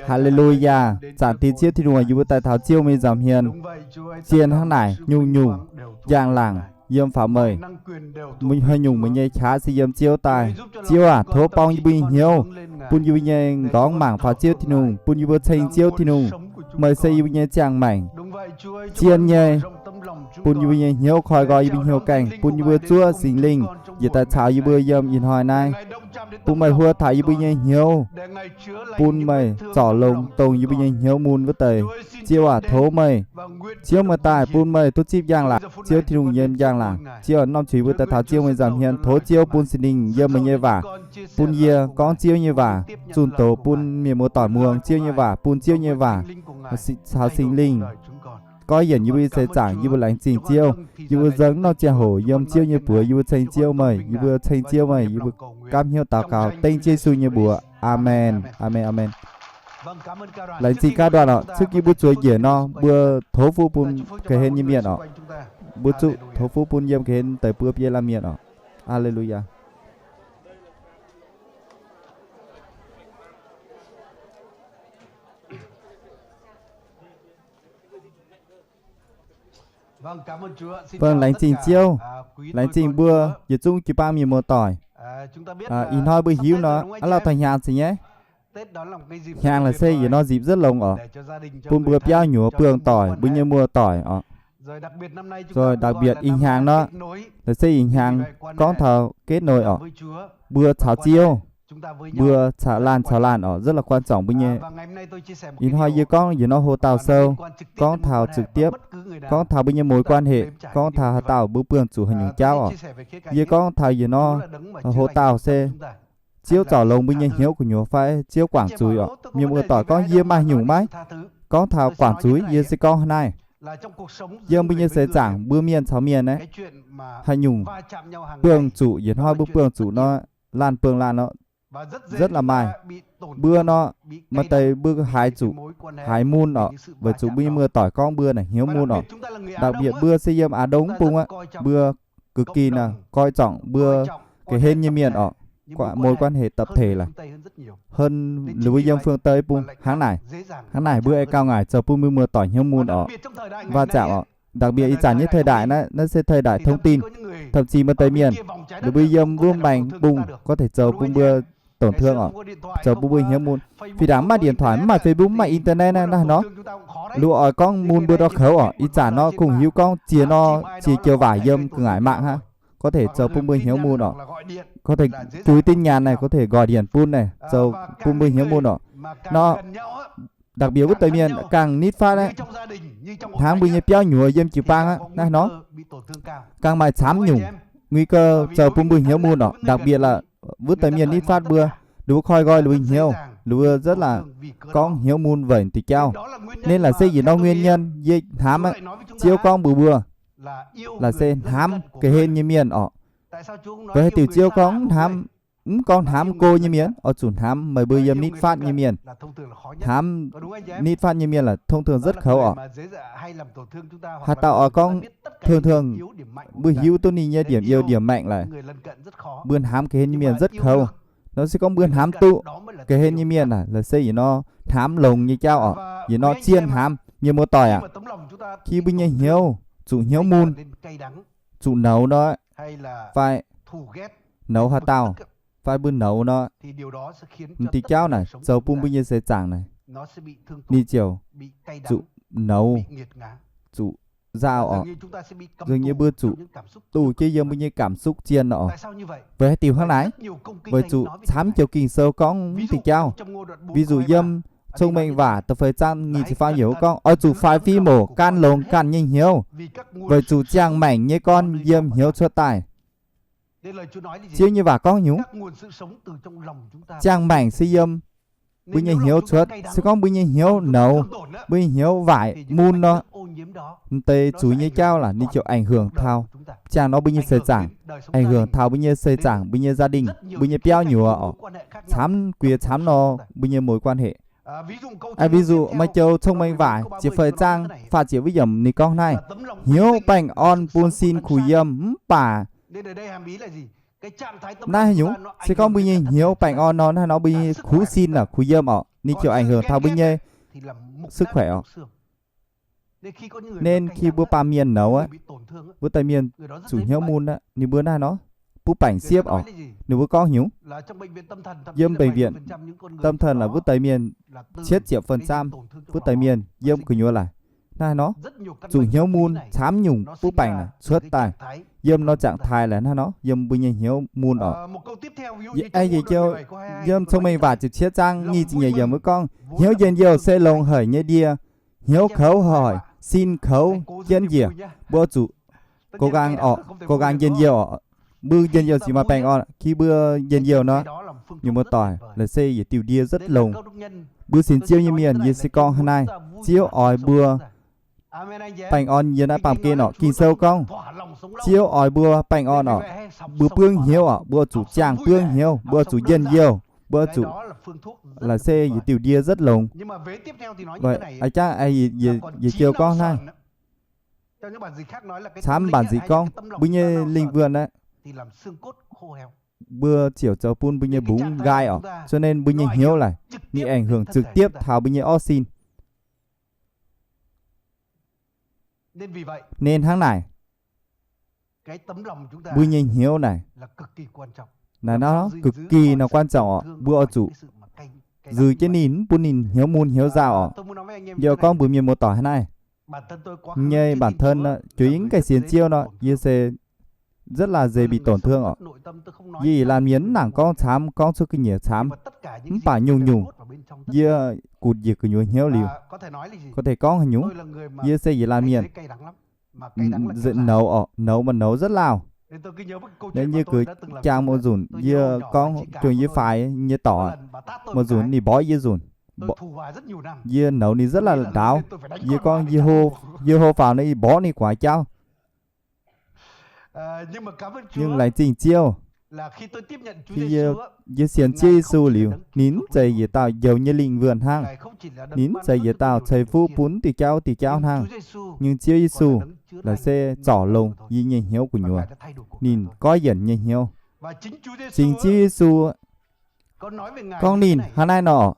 Haa^le^lu^yaa! Zaangc Diex Ziouv Tin-Hungh, yie mbuo daaih taux Ziouv meih nza'hmien. Zien hnangv naaic nyungc-nyungc njang-laangc yiem faaux meih. Haaix nyungc meih nyei qaqv se yiem Ziouv daaih. Ziouv aac, tov borng yie mbuo nyei hnyouv, bun yie mbuo nyei m'nqorngv mangc faaux Ziouv Tin-Hungh, bun yie mbuo ceng Ziouv Tin-Hungh. Meih se yie mbuo nyei ziangh maengc. Zien nyei, bun yie mbuo nyei hnyouv koi nqoi yie mbuo hnyouv gaengh, bun yie mbuo zuov Singx Lingh njiec daaih caux yie mbuo yiem ih hnoi naaiv. Bun meih huo taux yie mbuo nyei hnyouv, bun meih zorc longx dongh yie mbuo nyei hnyouv mun wuov deix. Ziouv aac, tov meih, Ziouv meih daaih bun meih duqv zipv njang-laangc, Ziouv Tin-Hungh nyei njang-laangc. Ziouv aac, norm qiex yie mbuo daaih taux Ziouv meih nza'hmien, tov Ziouv bun Singx Lingh yiem meih nyei waac, bun yie gorngv Ziouv nyei waac, zunh doz bun mienh muoz-doic muangx Ziouv nyei waac, bun Ziouv nyei waac caux Singx Lingh goiv yienc yie mbuo seix zaangc. Yie mbuo laengz zingh Ziouv. Yie mbuo nzengc norm ziangh hoc yiem Ziouv nyei buoz, yie mbuo ceng Ziouv meih, yie mbuo ceng Ziouv meih, yie mbuo gaamv hnyouv daux gaux dengv Yesu nyei mbuox. Aamen, aamen, aamen. Laengz zingh gaav nduanh oc. Cuotv gih mbuo zueiz njiec nor, mbuo tov fuqv bun ga'hlen nyei mienh oc. Mbuo zuqc tov fuqv bun yiem ga'hlen deix buo biei laanh mienh oc. Aa^le^lu^yaa. Laengz zingh Ziouv. Laengz zingh mbuo yietc zungv jiu-baang mienh muoz-doic. Ih hnoi mbuo hiuv nor, aav lauh taux hnyangx zeiz nyaiv. Hnyangx laaix se yietc norm nzipc nzuotv longx oc, bun mbuo biauv nyuoz buangh doic, mbuo nyei muoz-doic oc. Đặc biệt ih hnyangx nor, laaix se ih hnyangx gorngv taux kết nối oc, mbuo caux Ziouv, mbuo caux laanh caux laanh oc, rất là quan trọng mbuo nyei. Ih hnoi yie gorngv yietc norm hlo dauh sou, gorngv taux trực tiếp, gorngv taux mbuo nyei mối quan hệ, gorngv taux haaix dauh mbuo buangh zuqc haaix nyungc jauv oc. Yie gorngv taux yietc norm hlo dauh se Ziouv zorc longx mbuo nyei hnyouv gu'nyuoz fai Ziouv guangc zuiz oc. Mienh muoz-doic gorngv yie maaih nyungc maiv? Gorngv taux guangc zuiz yie se gorngv hnangv naaiv. Yiem mbuo nyei seix zaangc mbuo mienh caux mienh aeqv, haaix nyungc buangh zuqc, yietc hnoi mbuo buangh zuqc nor, laanh buangh laanh nor, rất là maaih. Mbuo nor, maaih deix mbuo haiz zuqc, haiz mun oc, weic zuqc mbuo nyei muoz-doic gorngv mbuo naaic hnyouv mun oc. Đặc biệt mbuo se yiem Á Đông bung aqv, mbuo cực kỳ coi trọng mbuo ga'hlen nyei mienh oc, mối quan hệ tập thể là hơn mbuo yiem phương Tây bung hnangv naaic. Hnangv naaic mbuo aengx gauh ngaaic zoux bun mbuo muoz-doic hnyouv mun oc. Và chả oc, đặc biệt ih zanc nyei thời đại naaiv, naaiv se thời đại thông tin. Thậm chí maaih deix mienh, ninh mbuo yiem wuov maengx bung có thể zoux bun mbuo tổn thương oc, zoux bun mbuo hnyouv mun. Fih ndaangc mv maaih điện thoại, mv maaih Facebook, mv maaih internet naaiv nor, lu oix gorngv mun mbuo ndau kouv oc. Ih zanc nor kungx hiuv gorngv ziex nor, ziex joux waac yiem ga'ngaaic mạng hnangv, có thể zoux bun mbuo hnyouv mun oc. Có thể gửi tin nhắn naaic, có thể gọi điện bun naaic, zoux bun mbuo hnyouv mun oc. Nor, đặc biệt wuov deix mienh gangh nitv fatv aqv, hnangv mbuo nyei biauv nyuoz yiem jiu-baang aqv naaiv nor, gangh maaih camv nyungc nguy cơ zoux bun mbuo hnyouv mun oc. Đặc biệt là wuov deix mienh nitv fatv mbuo, ninh mbuo koi nqoi ninh mbuo hnyouv, ninh mbuo rất là gorngv hnyouv mun weic diuh jauv. Nên là se yietc norm nguyên nhân yie hnamv aqv, Ziouv gorngv mbuox mbuo, là se hnamv ga'hlen nyei mienh oc. Weic haaix diuc Ziouv gorngv hnamv, mv gorngv hnamv go nyei mienh, oix zuqc hnamv meih mbuo yiem nitv fatv nyei mienh. Hnamv nitv fatv nyei mienh là thông thường rất kouv oc. Haaix dauh oix gorngv thường thường mbuo hiuv duqv ninh nyei điểm yếu điểm mạnh laic, mbuo hnamv ga'hlen nyei mienh rất kouv. Nor se gorngv mbuo hnamv duqv ga'hlen nyei mienh aac, laaix se yietc norm hnamv longx nyei jauv oc, yietc norm zien hnamv. Mienh muoz-doic aac, khi mbuo nyei hnyouv zuqc hnyouv mun, zuqc nouz nor, fai nouz haaix dauh, fai mbuo nouz nor, m'diuh jauv naaic zoux bun mbuo nyei seix zaangc naaic, ninh ziouc zuqc nouz, zuqc nzauh oc. Dường như mbuo zuqc duqv jienv yiem mbuo nyei cảm xúc zien oc. Weic haaix diuc hnangv naaic? Weic zuqc camv joux Ging-Sou gorngv m'diuh jauv. Ví dụ yiem Cong-Mengh Waac da'feix zaang nyic ziepc faam yiemc gorngv, oix zuqc faix fim oc, gan longx ganh nyei hnyouv, weic zuqc ziangh maengc nyei gorn yiem hnyouv cuotv daaih. Ziouv nyei waac gorngv nyungc, ziangh maengc se yiem mbuo nyei hnyouv cuotv. Se gorngv mbuo nyei hnyouv nouz, mbuo nyei hnyouv waaic mun nor, m'deix zuiz nyei jauv laac ninh ziouc ảnh hưởng taux, ziangh nor mbuo nyei seix zaangc, ảnh hưởng taux mbuo nyei seix zaangc, mbuo nyei gia đình, mbuo nyei biauv nyuoz oc, camv guiex camv nor mbuo nyei mối quan hệ. Ví dụ maaih joux Cong-Mengh Waac ziepc feix zaang faah ziepc wuov yiemc ninh gorngv naaiv, hnyouv baengh orn bun sin kuh yiem mv baac Naaiv haaix nyungc? Se gorngv mbuo nyei hnyouv baengh orn nor, naaiv nor mbuo nyei kuv sin aac, kuv yiem orqc, ninh ziouc ảnh hưởng taux mbuo nyei sức khỏe orqc. Nên khi mbuo baamh mienh nouz aqv, wuov deix mienh zuqc hnyouv mun aqv, ninh mbuo naaiv nor butv baengc siepv orqc. Ninh mbuo gorngv haaix nyungc? Yiem bệnh viện tâm thần laaix wuov deix mienh cietv ziepc phần trăm wuov deix mienh yiem gu'nyuoz laaix naaiv nor zuqc hnyouv mun camv nyungc butv baengc cuotv daaih. Yiem nor 状态 laaix naaiv nor yiem mbuo nyei hnyouv mun orqc. Yiem Cong-Mengh Waac ziepc cietv zaang nyic ziepc nyeic yiemc wuov gorngv, hnyouv njien-youh se longx haic nyei ndie, hnyouv kouv hoic, sin kouv jienv njiec. Mbuo zuqc gox nqaang orqc, gox nqaang njien-youh orqc. Mbuo njien-youh ziouc maaih baengh orn. Khi mbuo njien-youh nor, mienh muoz-doic, laaix se yietc diuh ndie rất longx. Mbuo sienx Ziouv nyei mienh, yie se gorngv hnangv naaiv, Ziouv oix mbuo baengh orn. Yiem naaiv baamh gen orqc, Ging-Sou gorngv, Ziouv oix mbuo baengh orn orqc, mbuo buangv hnyouv orqc, mbuo zuqc ziangh buangv hnyouv, mbuo zuqc njien-youh, mbuo zuqc, laaix se yietc diuh ndie rất longx. A'jangv yietc joux gorngv hnangv, camv bản dịch gorngv mbuo nyei lingh wuonh aqv, mbuo ziouc zoux bun mbuo nyei mbungx nqaai orqc. Cho nên mbuo nyei hnyouv laaix ninh ảnh hưởng trực tiếp taux mbuo nyei orv sin. Nên hnangv naaic, mbuo nyei hnyouv naaic, naaiv nor cực kỳ nor quan trọng orqc. Mbuo oix zuqc zux jienv ninh, mv bun ninh hnyouv mun hnyouv nzauh orqc. Yie gorngv mbuox mienh muoz-doic hnangv naaiv, nyei bản thân nor, juix yie mv gaengh sienx Ziouv nor, yie se rất là dễ bị tổn thương orqc. Yie ih laanh mienh mv nangc gorngv camv, gorngv cuotv ga'nyiec camv, mv baac nyungc-nyungc yie gutv njiec gu'nyuoz hnyouv liuz. Có thể gorngv haaix nyungc, yie se ih laanh mienh nouz orqc, nouz maaih nouz rất lauh. Yie gux jangx mouc nzunc, yie gorngv juangc yie faix nyei dorc, mouc nzunc ninh mborqv yie nzunc, yie nouz ninh rất là ndaauv. Yie gorngv, yie hô faaux ninh, yie mborqv ninh gu'nguaaz jauv. Nhưng laengz zingh Ziouv, yie sienx Ziouv Yesu liuz, ninh mv zeiz yietc dauh njoux nyei lingh wuonh hnangv. Ninh mv zeiz yietc dauh ceix fuqv bun diuh jauv diuh jauv hnangv. Nhưng Ziouv Yesu laaix se zorc longx yie nyei hnyouv gu'nyuoz. Ninh goiv yienc nyei hnyouv. Cingx Ziouv Yesu gorngv ninh hnangv naaiv nor,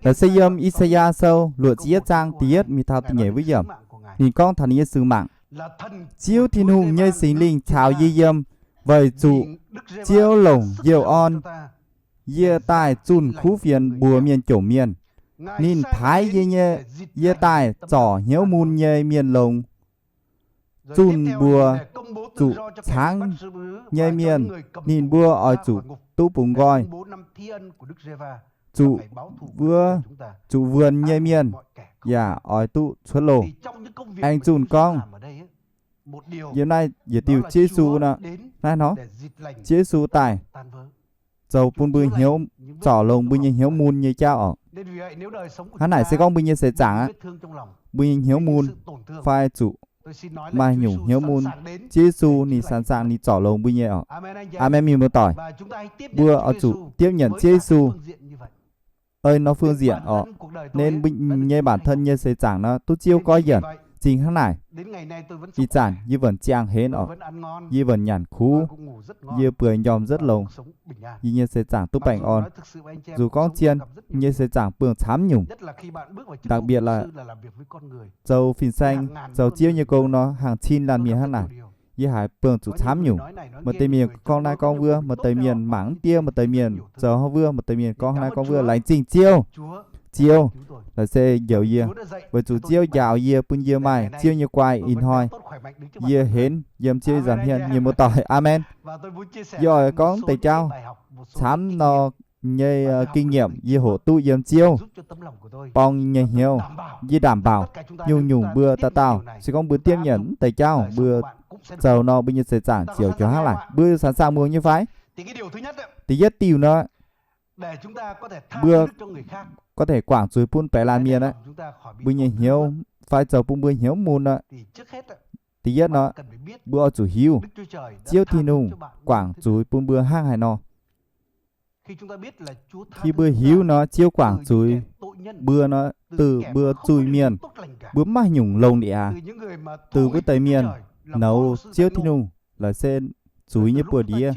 laaix se yiem I^saa^yaa Sou luoqc ziepc yietv zaang da'yietv mingh taux da'nyeic wuov yiemc, ninh gorngv taux ninh nyei singx mangc, Ziouv Tin-Hungh nyei Singx Lingh caux yie yiem, weic zuqc Ziouv longc youh orn yie daaih zunh kuv fienx mbuox mienh jomc mienh. Ninh paaiv yie nyei, yie daaih zorc hnyouv mun nyei mienh longx, zunh mbuox zuqc caangv nyei mienh, ninh mbuo oix zuqc duqv bungx nqoi, zuqc wuov, zuqc wuonx nyei mienh yaac oix duqv cuotv loh. Aengx zunh gorngv, yiem naaiv yietc diuh Ziouv Yesu nor, naaiv nor, Ziouv Yesu daaih zoux bun mbuo hnyouv, zorc longx mbuo nyei hnyouv mun nyei jauv orqc. Hnangv naaic se gorngv mbuo nyei seix zaangc aqv, mbuo nyei hnyouv mun fai zuqc maaih nyungc hnyouv mun, Ziouv Yesu ninh sẵn sàng ninh zorc longx mbuo nyei orqc. Aamen, mienh muoz-doic. Mbuo oix zuqc tiếp nhận Ziouv Yesu ei nor phương diện orqc. Nên mbuo nyei bản thân nyei seix zaangc nor duqv Ziouv goiv yienc. Zingh hnangv naaic, ih zanc yie vẫn ziangh henv orqc. Yie vẫn nyanc kuv. Yie bueix njormh rất longx. Yie nyei seix zaangc duqv baengh orn. Dù gorngv zien, yie nyei seix zaangc buangh camv nyungc. Đặc biệt là zoux fin-saeng, zoux Ziouv nyei gong nor, hàng cin laanh mienh hnangv naaic, yie haiz buangh zuqc camv nyungc. Maaih deix mienh gorngv naaiv gorngv wuov, maaih deix mienh mangc mv diev, maaih deix mienh zoux hnangv wuov, maaih deix mienh gorngv naaiv gorngv wuov. Laengz zingh Ziouv. Ziouv laaix se njoux yie, weic zuqc Ziouv njaaux yie, bun yie maaih Ziouv nyei guai ih hnoi. Yie henv yiem Ziouv nyei nza'hmien nyei muoz-doic. Aamen. Yie oix gorngv deix jauv camv nor nyei kinh nghiệm yie hoqc duqv yiem Ziouv borng nyei hnyouv. Yie đảm bảo nyungc-nyungc mbuo dauh dauh, se gorngv mbuo tiếp nhận mv deix jauv, mbuo zoux nor mbuo nyei seix zaangc ziouc jauv hnangv laaic. Mbuo sẵn sàng muangx nyei fai? Da'yietv diuh nor, mbuo có thể quảng zuiz bun baeqc laanh mienh aqv. Mbuo nyei hnyouv fai zoux bun mbuo hnyouv mun aqv. Da'yietv nor, mbuo oix zuqc hiuv Ziouv Tin-Hungh quảng zuiz bun mbuo hnangv haaix nor. Khi mbuo hiuv nor Ziouv quảng zuiz mbuo nor, từ mbuo zuiz-mienh, mbuo mv maaih nyungc longx liuz aqv. Từ wuov deix mienh nouz Ziouv Tin-Hungh laaix se zuiz nyei buoz-ndiev.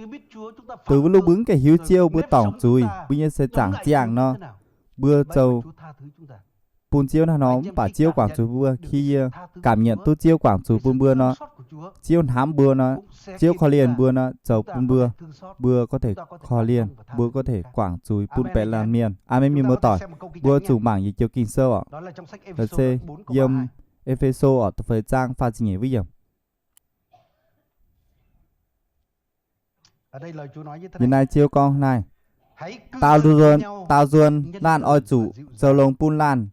Dongh wuov lungh mbuo mv gaengh hiuv Ziouv, mbuo dorngc zuiz, mbuo nyei seix zaangc ziangh nor, mbuo zoux bun Ziouv naaiv nor, mv baac Ziouv guangc zuiz mbuo. Khi yie cảm nhận duqv Ziouv guangc zuiz bun mbuo nor, Ziouv hnamv mbuo nor, Ziouv korv-lienh mbuo nor, zoux bun mbuo, mbuo có thể korv-lienh, mbuo có thể guangc zuiz bun baeqc laanh mienh. Aamen, mienh muoz-doic. Mbuo zuqc mangc yietc joux Ging-Sou oc. La'se yiem E^fe^so oc, da'feix zaang faah ziepc nyeic wuov yiemc. Ih naaiv Ziouv gorngv naaiv, Daauh nzuonx, daauh nzuonx laanh oix zuqc zoux longx bun laanh.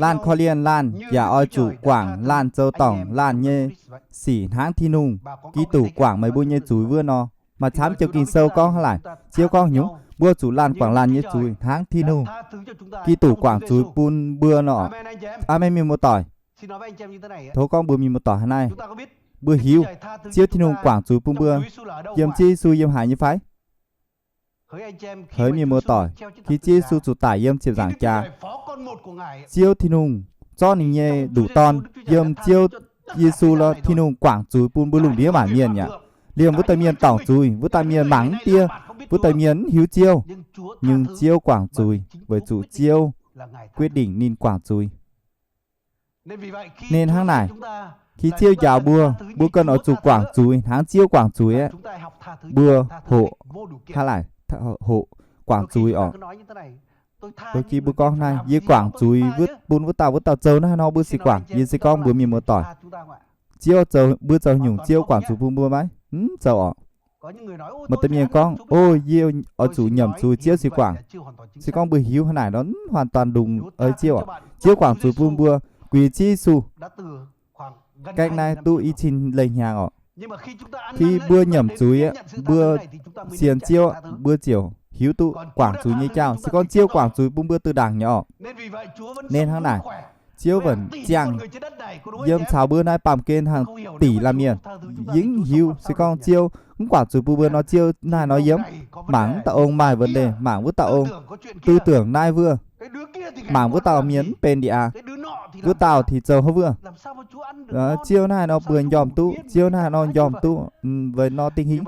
Laanh korv-lienh laanh yaac oix zuqc guangc laanh zoux dorngc laanh nyei sic hnangv Tin-Hungh, Giduc guangc meih mbuo nyei zuiz wuov nor. Maaih camv joux Ging-Sou gorngv hnangv naaic. Ziouv gorngv nyungc, mbuo zuqc laanh guangc laanh nyei zuiz hnangv Tin-Hungh, Giduc guangc zuiz bun mbuo nor. Aamen, mienh muoz-doic. Tov gorngv mbuox mienh muoz-doic hnangv naaiv. Mbuo hiuv, Ziouv Tin-Hungh guangc zuiz bun mbuo yiem Ziouv Yesu yiem haaix nyei fai? Heix mienh muoz-doic, khi Ziouv Yesu zuqc daic yiem ziepc nzaangc jaax, Ziouv Tin-Hungh zorqv ninh nyei nduqc Dorn, yiem Ziouv Yesu lo Tin-Hungh guangc zuiz bun mbuo lungh ndiev maanc mienh aqv. Liemh wuov dauh mienh dorngc zuiz, wuov dauh mienh mangc mv diev, wuov dauh mienh mv hiuv Ziouv, nhưng Ziouv guangc zuiz weic zuqc Ziouv quyết định ninh guangc zuiz. Nên hnangv naaic, khi Ziouv njaaux mbuo, mbuo ganh oix zuqc guangc zuiz hnangv Ziouv guangc zuiz aqv. Mbuo hoqc, hnangv naaic, hoqc guangc zuiz oc. Đôi khi mbuo gorngv naaiv, yie guangc zuiz bun wuov dauh, wuov dauh zoux naaiv nor mbuo se guangc. Yie se gorngv mbuox mienh muoz-doic, Ziouv zoux, mbuo zoux nyungc Ziouv guangc zuiz bun mbuo maiv? Mv zoux oc. Maaih deix mienh gorngv, O, yie oix zuqc nyiemc zuiz Ziouv se guangc. Se gorngv mbuo hiuv hnangv naaic nor, hoàn toàn đúng với Ziouv oc. Ziouv guangc zuiz bun mbuo, gueix Ziouv Yesu. Cách naaiv duqv i cin lengh hnyangx oc. Khi mbuo nyiemc zuiz, mbuo sienx Ziouv, mbuo ziouc hiuv duqv guangc zuiz nyei jauv. Se gorngv Ziouv guangc zuiz bun mbuo duqv ndaangc nyei oc. Nên hnangv naaic, Ziouv vẫn ziangh yiem caux mbuo naaiv baamh gen hàng tỷ laanh mienh, yie mv hiuv se gorngv Ziouv mv guangc zuiz bun mbuo nor, Ziouv naaiv nor yiem, mangc wuov dauh ong maaih vấn đề, mangc wuov dauh ong tư tưởng naaiv wuov, mangc wuov dauh mienh mv benx ndie aqv, wuov dauh thì zoux haaix wuov. Ziouv naaiv nor mbuo njormh duqv, Ziouv naaiv nor njormh duqv, weic nor dingh hingv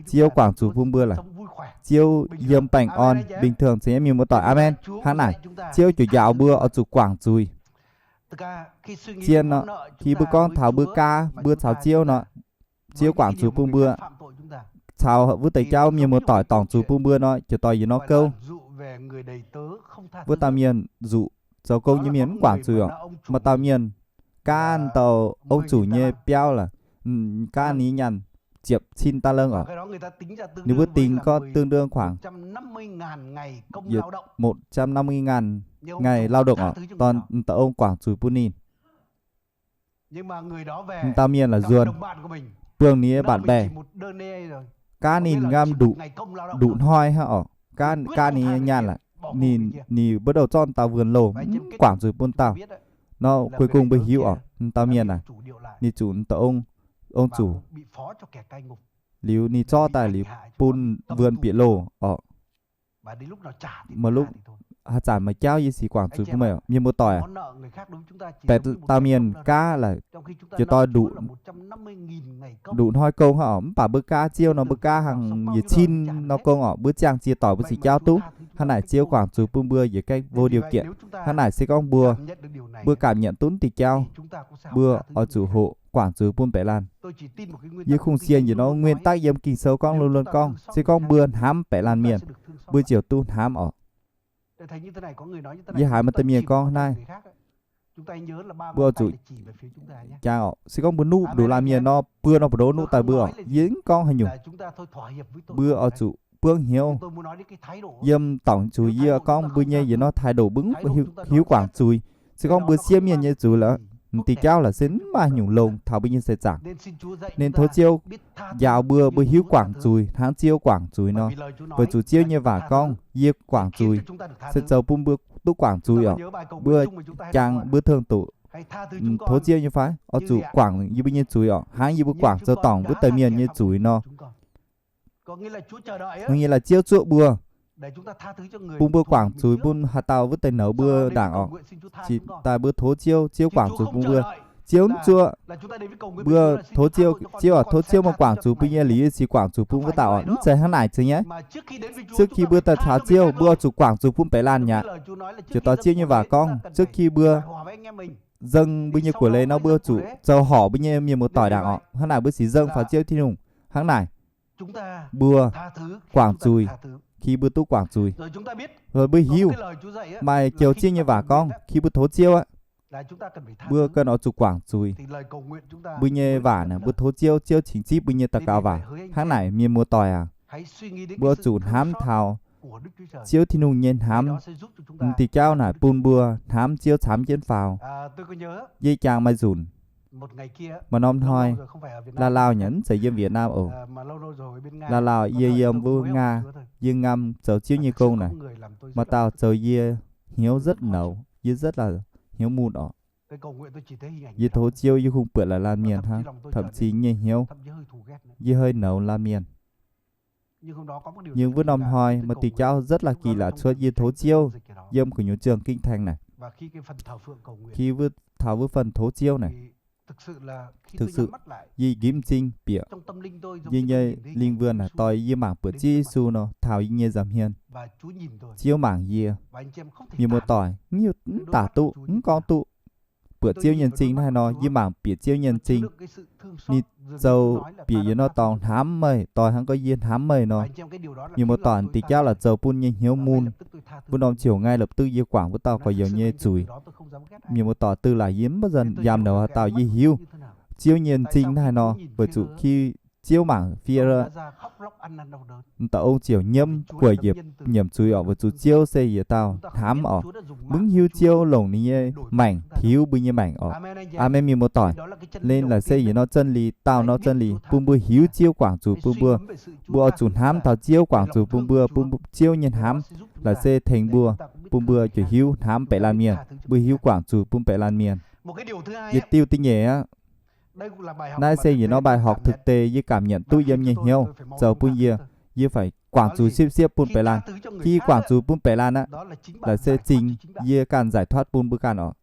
Ziouv guangc zuiz bun mbuo laic. Ziouv yiem baengh orn bình thường se mienh muoz-doic. Aamen. Hnangv naaic, Ziouv ziouc njaaux mbuo oix zuqc guangc zuiz. Zien nor, khi mbuo gorngv taux mbuo gaav mbuo caux Ziouv nor, Ziouv guangc zuiz bun mbuo. Caux wuov deix jauv mienh muoz-doic dorngc zuiz bun mbuo nor, ziouc dorh yietc norm gouv. Wuov dauh mienh zuqc zoux gong nyei mienh mv guangc zuiz oc. Maaih dauh mienh gaav dauh ong zuqc nyei biauv laaix, gaav ninh nyaanh ziepc cin đa lông oc. Ninh mbuo dingx gorngv tương đương khoảng một trăm năm mươi ngàn ngày lao động oc, dorh dauh ong guangc zuiz bun ninh. Dauh mienh laaix nzuonx, buangh ninh nyei bạn bè, gaav ninh ngamv nduqc hnoi hnangv oc, gaav ninh nyei nyaanh laaix, ninh, ninh bắt đầu zorqv dauh vườn lầu mv guangc zuiz bun dauh. Nor cuối cùng mbuo hiuv oc, dauh mienh naaic, ninh zuqc dauh ong, ong zuqc, liuz ninh zorqv daaih liuz bun vườn bieqc lầu oc. Maaih lov, haaix zanc maaih jauv yie sic guangc zuiz bun meih oc, mienh muoz-doic. Baeqc dauh mienh gaav laaix, ziouc dorh nduqc hnoi gong hnangv oc. Mv baac mbuo gaav Ziouv nor mbuo gaav hnangv yietc cin nor gong oc. Mbuo ziangh ziex doic mbuo sic jauv duqv. Hnangv naaic Ziouv guangc zuiz bun mbuo yietc cách vô điều kiện. Hnangv naaic se gorngv mbuo, mbuo cảm nhận duqv diuh jauv, mbuo oix zuqc hoqc guangc zuiz bun baeqc laanh. Yie kungx sienx yietc norm nguyên tắc yiem Ging-Sou gorngv luôn luôn gorngv, se gorngv mbuo hnamv baeqc laanh mienh, mbuo ziouc duqv hnamv oc. Yie haiz maaih deix mienh gorngv naaiv, mbuo zuqc jangx oc, se gorngv mbuo nuqv nduqc laanh mienh nor, mbuo nor mbu'ndongx nuqv daaih mbuo oc. Yie mv gorngv haaix nyungc. Mbuo oix zuqc buangv hnyouv. Yiem dorngc zuqc yie gorngv mbuo nyei yietc norm thái độ mbuo mv hiuv guangc zuiz. Se gorngv mbuo siev mienh nyei zuiz lorqc, diuh jauv laaix se mv maaih nyungc longx taux mbuo nyei seix zaangc. Nên tov Ziouv njaaux mbuo, mbuo hiuv guangc zuiz hnangv Ziouv guangc zuiz nor. Weic zuqc Ziouv nyei waac gorngv, yie guangc zuiz, se zoux bun mbuo duqv guangc zuiz oc. Mbuo jangx mbuo thường tụ, tov Ziouv nyei fai, oix zuqc guangc yie mbuo nyei zuiz oc, hnangv yie mbuo guangc zoux dorngc wuov deix mienh nyei zuiz nor. Nyei laaix Ziouv zuoqv mbuo, bun mbuo guangc zuiz bun haaix dauh wuov deix nouz mbuo ndaangc oc. Cingx daaih mbuo tov Ziouv, Ziouv guangc zuiz bun mbuo. Ziouv mv zuoqv. Mbuo tov Ziouv, Ziouv aac, tov Ziouv meih guangc zuqc mbuo nyei liuz yie ziouc guangc zuqc bun wuov dauh oc. Mv zeiz hnangv naaic zeiz nyei. Trước khi mbuo daaih caux Ziouv, mbuo oix zuqc guangc zuqc bun baeqc laanh mi'aqv. Ziouc doi Ziouv nyei waac gorngv, trước khi mbuo dâng mbuo nyei guoqv-leiz nor, mbuo zuqc zoux horc mbuo nyei mienh muoz-doic ndaangc oc. Hnangv naaic mbuo sic dâng faaux Ziouv Tin-Hungh. Hnangv naaic, mbuo guangc zuiz, khi mbuo duqv guangc zuiz. Mbuo hiuv, maaih joux Ziouv nyei waac gorngv, khi mbuo tov Ziouv aqv, mbuo ganh oix zuqc guangc zuiz. Mbuo nyei waac naaic, mbuo tov Ziouv, Ziouv cingx zipv mbuo nyei daux gaux waac. Hnangv naaic, mienh muoz-doic aac, mbuo zuqc hnamv taux Ziouv Tin-Hungh nyei hnamv. M'diuh jauv naaic bun mbuo hnamv Ziouv camv jienv faaux. Yie jangx maaih nzunc, maaih norm hnoi, laauh laauh nyei, mv zeiz yiem Việt Nam oc. Laauh laauh yie yiem wuov Nga, yie ngam zoux Ziouv nyei gong naaic, maaih dauh zoux yie hnyouv rất nấu, yie rất là hnyouv mun oc. Yie tov Ziouv yie hungh buatc laaix laanh mienh hnangv, thậm chí nyei hnyouv, yie hơi nấu laanh mienh. Nhưng wuov norm hnoi maaih diuh jauv rất là kỳ lạ cuotv, yie tov Ziouv yiem gu'nyuoz ziangh kinh thánh naaic. Khi wuov, taux wuov phần tov Ziouv naaic, thực sự yie ginv m'zing bieqc, yie nyei linh vươn naaic doi yie mangc buatc Ziouv Yesu nor taux yie nyei nza'hmien. Ziouv mangc yie. Mienh muoz-doic, mv hiuv, mv daaih duqv, mv gorngv duqv. Buatc Ziouv nyei m'zing hnangv haaix nor, yie mangc bieqc Ziouv nyei m'zing, ninh zoux bieqc yie nor dorngx hnamv meih, doi hnangv gorngv yie hnamv meih nor. Mienh muoz-doic, diuh jauv laaix zoux bun nyei hnyouv mun. Wuov norm ziouc ngay lập tức yie guangc wuov dauh gorx-youz nyei zuiz. Mienh muoz-doic, daaih laaix yie mv baac nzanc yamh ndoqv haaix dauh yie hiuv Ziouv nyei m'zing hnangv haaix nor, weic zuqc khi Ziouv mangc fiev aqv, dauh ong ziouc nyiemv gueic yiepc nyiemc zuiz oc, weic zuqc Ziouv se yietc dauh hnamv oc. Mv hiuv Ziouv longc ninh nyei maengc tiux mbuo nyei maengc oc. Aamen, mienh muoz-doic. Ninh laaix se yietc norm 真理, dauh norm 真理, bun mbuo hiuv Ziouv guangc zuiz bun mbuo. Mbuo oix zuqc hnamv taux Ziouv guangc zuiz bun mbuo, bun Ziouv nyei hnamv laaix se tengx mbuo, bun mbuo ziouc hiuv hnamv baeqc laanh mienh, mbuo hiuv guangc zuiz bun baeqc laanh mienh. Yietc diuh da'nyeic aqv. Naaiv se yietc norm bài học thực tế yie cảm nhận duqv yiem nyei hnyouv zoux bun yie, yie phải guangc zuiz siepv-siepv bun baeqc laanh. Khi guangc zuiz bun baeqc laanh aqv, laaix se zingx yie ganh giải thoát bun mbuo ganh oc.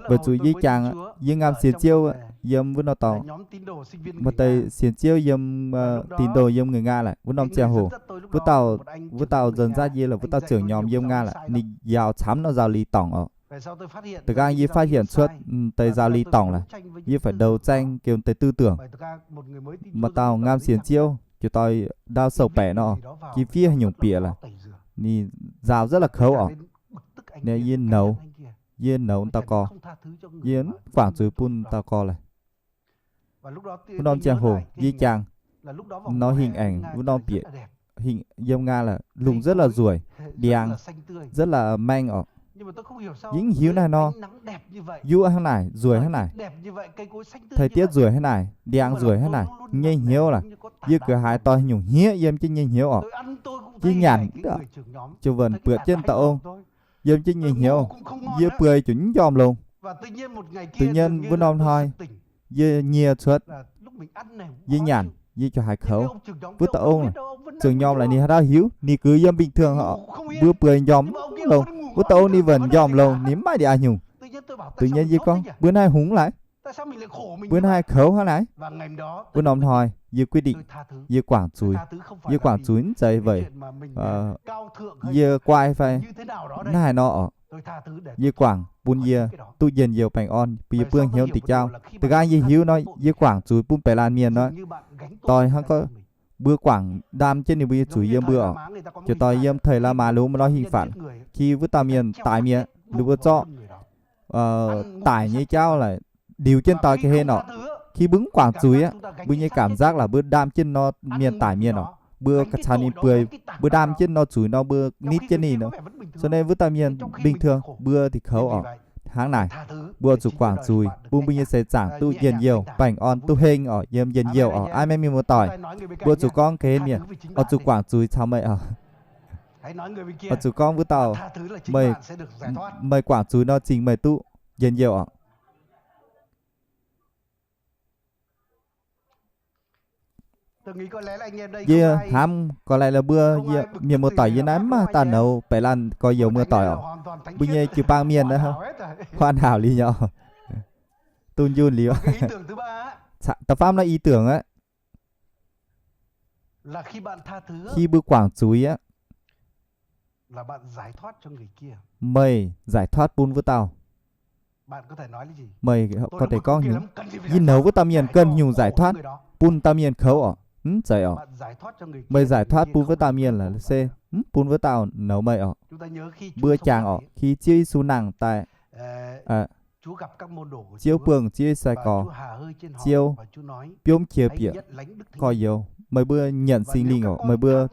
Weic zuqc yie jangx, yie ngam sienx Ziouv yiem wuov norm dorngx, maaih deix sienx Ziouv yiem, tin đồ yiem người Nga laic, wuov norm ziangh hoc, wuov dauh, wuov dauh nzuonx nzatv yie laic, wuov dauh ziouc nyormh yiem Nga laic, ninh njaaux camv norm giáo lý tổng oc. Da'nqaang yie phát hiện cuotv deix giáo lý tổng laic, yie phải đấu tranh kiểu deix tư tưởng. Maaih dauh ngam sienx Ziouv, ziouc doix ndau sou-baeqc nor, jiex fiev haaix nyungc bieqc laic, ninh njaaux rất là kouv oc. Ninh yie nouz, yie nouz dauh gorx, yie mv guangc zuiz bun dauh gorx laic. Wuov norm ziangh hoc yie jangx norm hình ảnh wuov norm bieqc, hình yiem Nga laic, lungh rất là nzueic, ndiangx rất là meng oc. Yie mv hiuv naaiv nor, yuoqv hnangv naaic, nzueic hnangv naaic, thời tiết nzueic hnangv naaic, ndiangx nzueic hnangv naaic, nyei hnyouv laic, yie gux haiz doix nyungc hniev yiem jienv nyei hnyouv oc. Yie nyanc, ziouc wuonc buatc jienv dauh ong yiem jienv nyei hnyouv, yie bueix ziouc mv njormh longx. Tự nhiên wuov norm hnoi, yie nyie cuotv, yie nyanc yie ziouc haiz kouv. Wuov dauh ong ziouc nyormh laic, ninh haaix dauh hiuv, ninh gux yiem bình thường, mbuo bueix njormh longx. Wuov dauh ong ninh wuonc njormh longx, ninh mv maaih diuh a'nyungc. Tự nhiên yie gorngv, mbuo naaiv hungx laaix, mbuo naaiv kouv hnangv naaic. Wuov norm hnoi yie quyết định, yie guangc zuiz. Yie guangc zuiz mv zeiz weic yie guai fai naaiv haaix nor oc. Yie guangc bun yie duqv njien-youh baengh orn, bun yie buangh hnyouv diuh jauv. Da'nqaang yie hiuv nor, yie guangc zuiz bun baeqc laanh mienh nor, doix hnangv gorngv mbuo guangc ndaam jienv ninh mbuo nyei zuiz yiem mbuo oc. Ziouc doix yiem thầy La Mã Luz maaih norm hình phạt, khi wuov dauh mienh daic mi'aqv, ninh mbuo zorqv daic nyei jauv laic ndiux jienv doix ga'hlen oc. Khi mbuo mv guangc zuiz aqv, mbuo nyei cảm giác laaix mbuo ndaam jienv norm mienh daic mienh oc, mbuo ganh caux ninh bueix, mbuo ndaam jienv norm zuiz nor mbuo nitv jienv ninh nor. So naaiv wuov dauh mienh bình thường mbuo diuh kouv oc. Hnangv naaic, mbuo zuqc guangc zuiz bun mbuo nyei seix zaangc duqv njien-youh baengh orn, duqv heng oc, yiem njien-youh oc. Aamen, mienh muoz-doic. Mbuo zuqc gorngv ga'hlen mienh, oix zuqc guangc zuiz caux meih oc. Oix zuqc gorngv wuov dauh, meih guangc zuiz nor zingh meih duqv njien-youh oc. Yie hnamv gorx-laic la'buo, mienh muoz-doic yie naaiv mv maaih dauh nouz baeqc laanh gorx-youz muoz-doic oc. Mbuo nyei jiu-baang mienh naaiv, huan hảo liuz nyei oc. Dunh yunh liuz. Da'faam naaiv ý tưởng aqv. Khi mbuo guangc zuiz aqv, meih giải thoát bun wuov dauh. Meih có thể gorngv, yie nouz wuov dauh mienh ganh nyungc giải thoát bun dauh mienh kouv orqc. Mv zeiz orqc. Meih giải thoát bun wuov dauh mienh laaix se mv bun wuov dauh nouz meih orqc. Mbuo jangx orqc, khi Ziouv Yesu nangh daaih, Ziouv buangh Ziouv sai-gorx, Ziouv biomv qiex bieqc gorx-youz, meih mbuo nyanc Singx Lingh orqc, meih mbuo,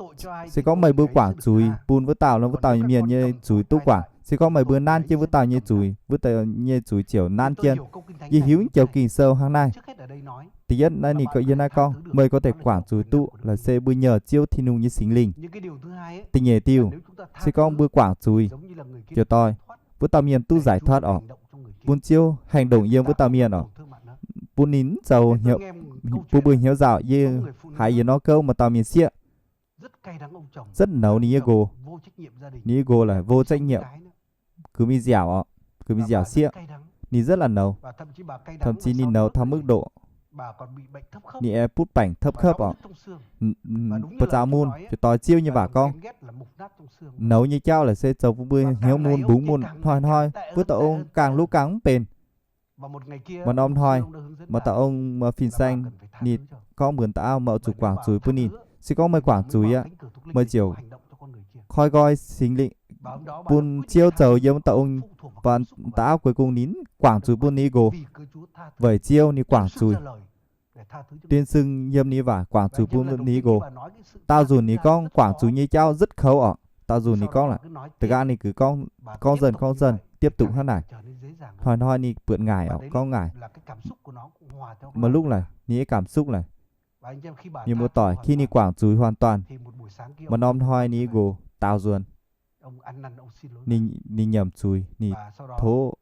se gorngv meih mbuo guangc zuiz bun wuov dauh nor, wuov dauh mienh nyei zuiz duqv guangc. Se gorngv meih mbuo nanv jienv wuov dauh nyei zuiz, wuov dauh nyei zuiz ziouc nanv jienv. Yie hiuv joux Ging-Sou hnangv naaiv. Da'yietv naaiv ninh yiem naaiv gorngv meih có thể guangc zuiz duqv laaix se mbuo nhờ Ziouv Tin-Hungh nyei Singx Lingh. Da'nyeic diuh, se gorngv mbuo guangc zuiz, ziouc doix, wuov dauh mienh duqv giải thoát orqc, bun Ziouv hành động yiem wuov dauh mienh orqc, bun ninh mv zoux, bun mbuo hnyouv nzauh. Yie haiz yietc norm gouv maaih dauh mienh sieqv, rất nouz ninh nyei nqox. Ninh nyei nqox là vô trách nhiệm, gux mingh nziaauc orqc, gux mingh nziaauc sieqv. Ninh rất là nouz, thậm chí ninh nouz taux mức độ ninh aengx butv baengc thấp cấp orqc. Ba'zaux mun ziouc doix Ziouv nyei waac gorngv, nouz nyei jauv laaix se zoux bun mbuo hnyouv mun mbungx mun hnoi-hnoi, wuov dauh ong gaangh luv gaangh mv benx. Maaih norm hnoi, maaih dauh ong, maaih fin-saeng, ninh gorngv mbuox dauh auv, meih oix zuqc guangc zuiz bun ninh. Se gorngv meih guangc zuiz aqv, meih ziouc koi nqoi Singx Lingh bun Ziouv zoux yiem dauh ong, dauh auv cuối cùng ninh guangc zuiz bun ninh nqox, weic Ziouv ninh guangc zuiz. Tiên xưng yiem ninh waac guangc zuiz bun ninh nqox. Daauh nzunc ninh gorngv guangc zuiz nyei jauv rất kouv orqc. Daauh nzunc ninh gorngv laaix, da'nqaang ninh gux gorngv, gorngv dần, gorngv dần, tiếp tục hnangv naaic. Hnoi-hnoi ninh buatc ngaaic orqc, gorngv ngaaic. Maaih lúc laaix ninh nyei cảm xúc laaix, mienh muoz-doic, khi ninh guangc zuiz hoàn toàn, maaih norm hnoi ninh nqox daaux nzuonx, ninh nyiemc zuiz, ninh tov